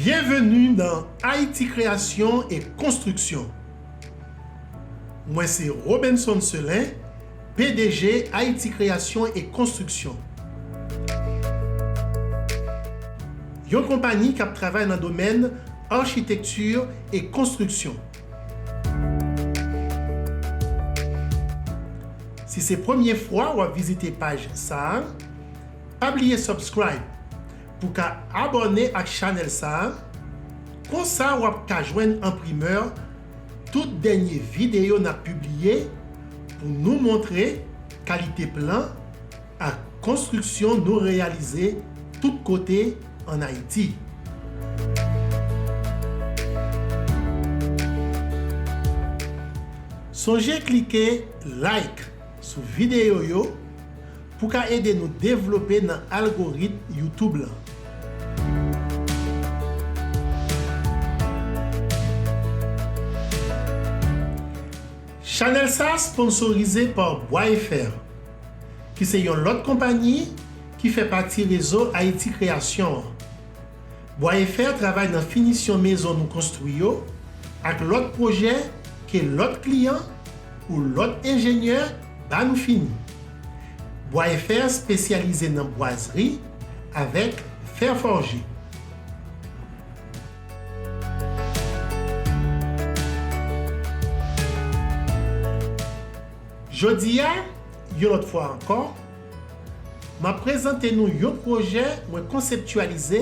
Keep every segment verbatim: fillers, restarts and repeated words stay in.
Byenveni nan Ayiti Kreyasyon e Konstriksyon. Mwen se Robenson Celin, P D G Ayiti Kreyasyon e Konstriksyon, yon konpayi k ap travay nan domèn achitekti e konstriksyon. Si se premye fwa w ap vizite paj sa a, pa bliye subscribe pou w ka abòne ak chanèl sa a. Konsa w ap ka jwenn an primè tout dènye videyo n ap pibliye pou nou montre kalite plan ak konstriksyon nou reyalize tout kote ann Ayiti. Sonje klike like sou videyo yo pou ka ede nou devlope nan algoritm YouTube lan. Chanèl sa a sponsorize pa Bois et Fer, ki se yon lòt konpayi ki fè pati rezo Ayiti Kreyasyon an. Bois et Fer travay nan finisyon mezon nou konstwi yo ak lòt pwojè ke lòt kliyan ou lòt enjenyè ba nou fini. Bois et Fer espesyalize nan bwazri avèk fè fòje. Jodi a, yon lòt fwa ankò, m ap prezante nou yon pwojè mwen konseptyalize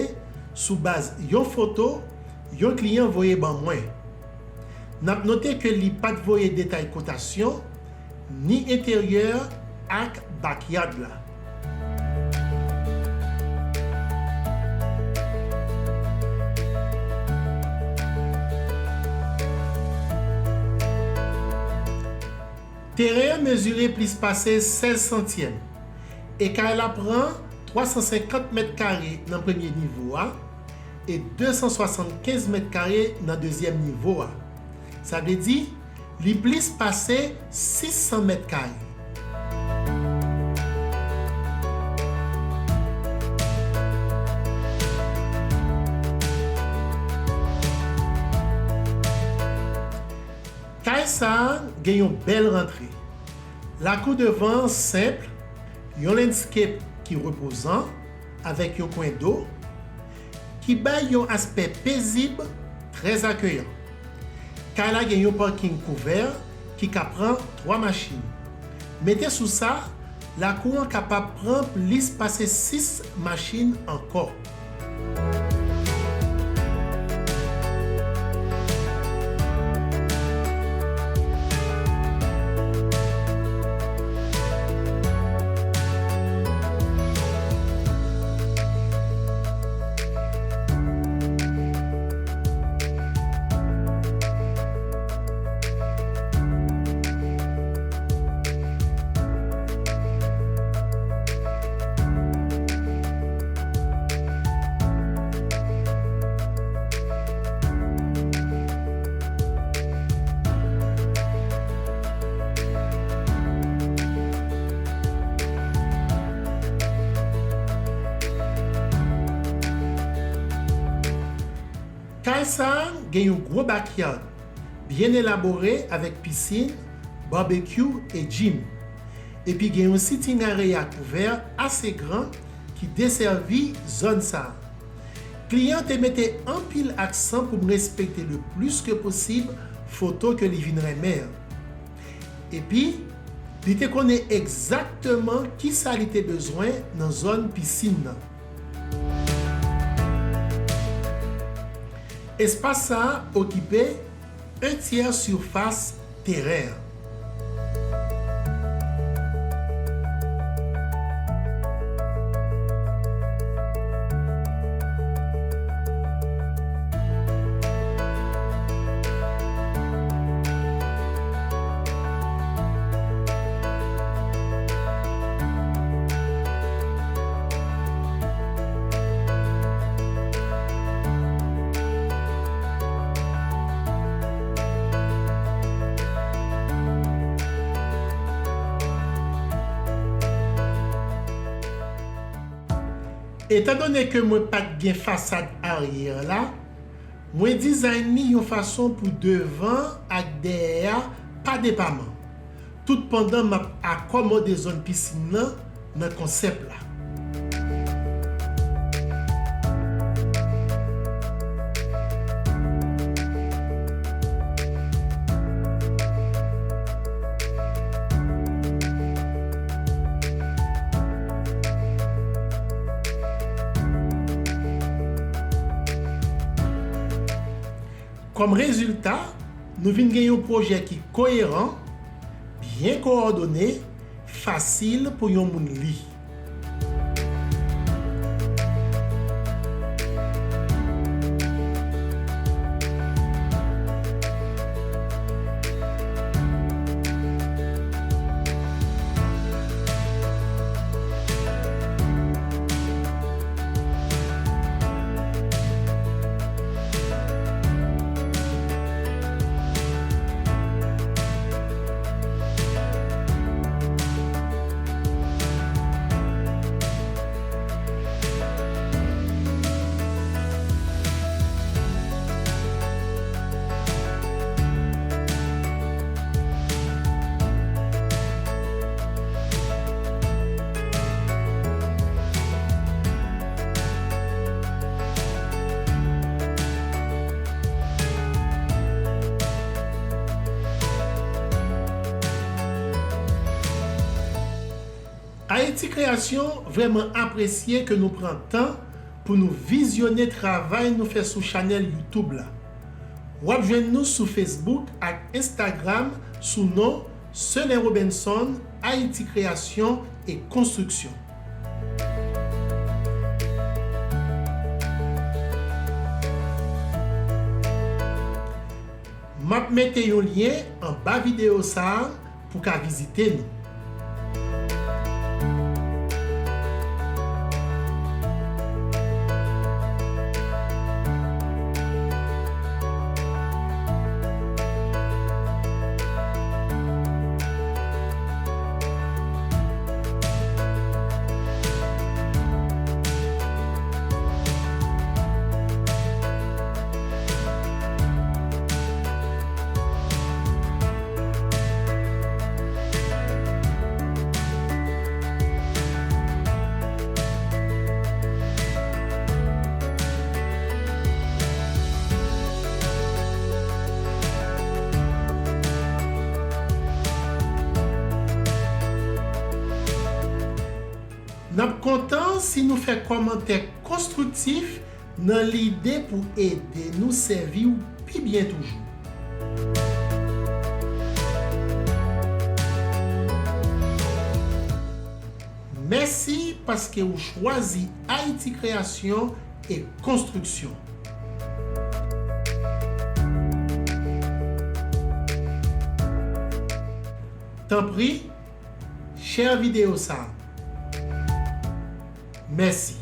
sou baz yon foto yon kliyan voye ban mwen. N ap note ke li pa t voye detay kotasyon, ni enteryè ak backyard la. Teren an mezire plis pase sèz santyèm, e kay la pran twa san senkant mèt kare nan premye nivo a e de san swasannkenz mèt kare nan dezyèm nivo a. Sa vle di, li plis pase sis san mèt kare. Kay sa a gen yon bèl rantre. Lakou devan an senp, yon landscape ki repozan, avèk yon kwen do, ki bay yon aspè pezib, trè akeyan. Kay la gen yon paking kouvè ki ka pran twa machin. Mete sou sa, lakou an kapab pran plis pase sis machin ankò. Kay sa a gen yon gwo backyard byen elabore avèk pisin, barbecue e gym. Epi gen yon sitting area kouvè ase gran ki desèvi zòn sa a. Kliyan te mete anpil aksan pou m respekte le plis ke posib foto ke li vin renmen an. Epi, li te konnen egzakteman kisa li te bezwen nan zòn pisin nan. Espas sa a okipe en tyè sifas teren an. Etandone ke mwen pa t gen fasad aryè la, Mwen dizayn li yon fason pou devan ak dèyè a pa depaman, tout pandan m ap akomode zòn pisin nan nan konsèp la. Kòm rezilta, nou vin gen yon pwojè ki koyeran, byen kowòdone, fasil pou yon moun li. Ayiti Kreyasyon vrèman apresye ke nou pran tan pou nou vizyone travay nou fè sou chanèl YouTube la. W ap jwenn nou sou Facebook ak Instagram sou non Selin Robinson, Ayiti Kreyasyon e Konstriksyon. M ap mete yon lyen anba videyo sa a pou ka vizite nou. N ap kontan si nou fè kòmantè konstriktif nan lide pou ede nou sèvi w pi byen toujou. Mèsi paske ou chwazi Ayiti Kreyasyon e Konstriksyon. Tanpri, share videyo sa a. Mèsi.